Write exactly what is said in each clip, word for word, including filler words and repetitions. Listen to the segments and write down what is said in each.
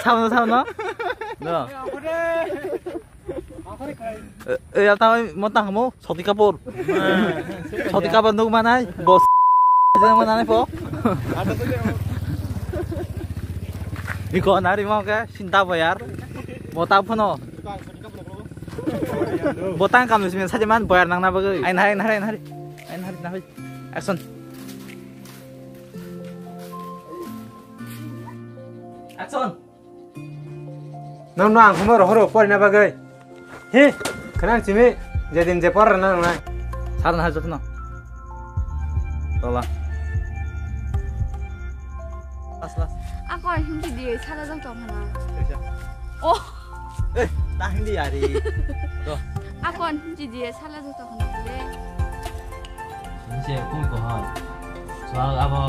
Sabono, sabono. No. Eh, eh, ya tahu mau tahu mau? Soti Kapur. Soti Kapur nuk manai, bos. Jangan manai po. Iko nari mau ke, cinta bayar. Mau tahu po no? Botang kam simi saja man bayar nang na bagai. Ain hari, ain hari, ain hari. Ain hari, ain hari. Action. Action. Nang no ang humor horo pori na bagai. Hi, khanan simi, jedin je pori na nang nai. Sar na jotno. Tola. Last, last. Akon hindi diye sala jang tong na. Oh. Eh, ta hindi yari. To. Akon hindi diye sala jang tong na le. Ini saya pun kohal. Soal apa?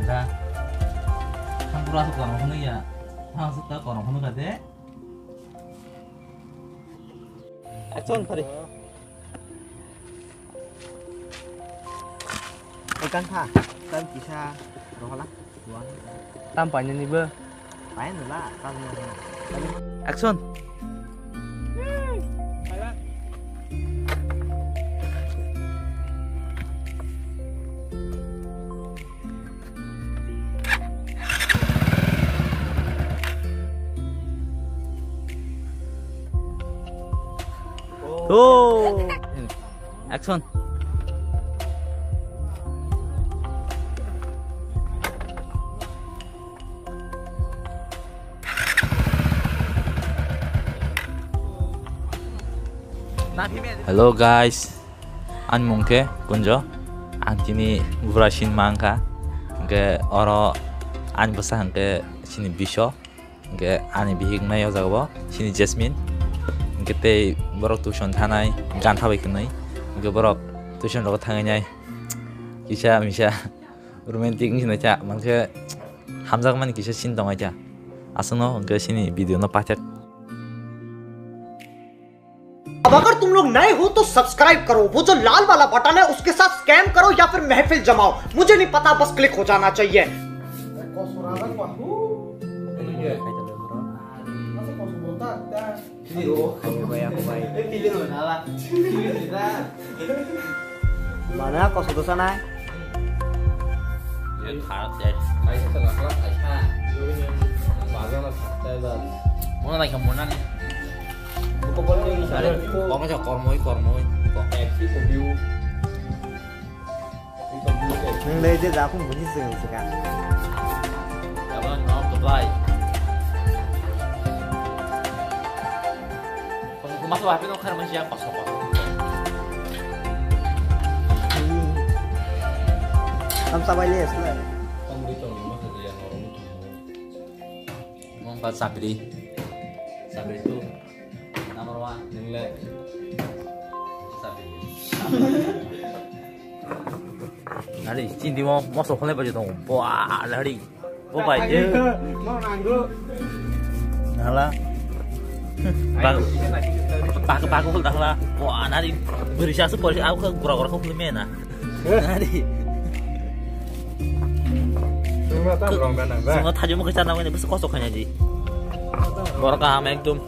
Ada. Hampura suka kono ya. Hampura suka kono kono kade. Action, pare. Ikan tha, kan kisa rohala. Tam painani bo. Pain la, tam. Action. Go! Action! Hello guys, ani mung khe Kunjo. Ang tini Bura Sin ma wngkha. Hwnkhe oro ani bwsa hwnkhe chini Bisho. Hwnkhe ani bihik wngnai o jaga o chini Jasmine. Hwnkhe tei borok tuition thanai gantha bai kwnwi. Hwnkhe borok tuition rogo thangwi nai kisa misa romantic wngwi sinai cha. Mankhe hamjakmani kisa scene tongwi cha. Aswkno hwnkhe chini video no paithak. अब अगर तुम लोग नए हो तो सब्सक्राइब करो, वो जो लाल वाला बटन है उसके साथ स्कैम करो या फिर महफिल जमाओ, मुझे नहीं पता, बस क्लिक हो जाना चाहिए। Mana kosok dosa nai? Mona naikha mona ni. Kok nang sa kormoi, kormoi. Nang le je jakung buni se se ka. Abang no goodbye. Kosok masa wapi no khar masiya kosok kosok. Tam sabai le sila. Mong ba sabri. Sabri tu. Number one. Nang le. Sabri. Nari, chini mo, moso khole bajo tong. Buah, nari. Bo bai je. Nala. Bag, bag, bag hol dahla. Buah, nari. Berisa su polisi, aku gura gura kau belum na. Nari. Semua tak rong kan, Bang? Semua tajam ke sana ini, bes kosok hanya di. Borok kaham ekdom.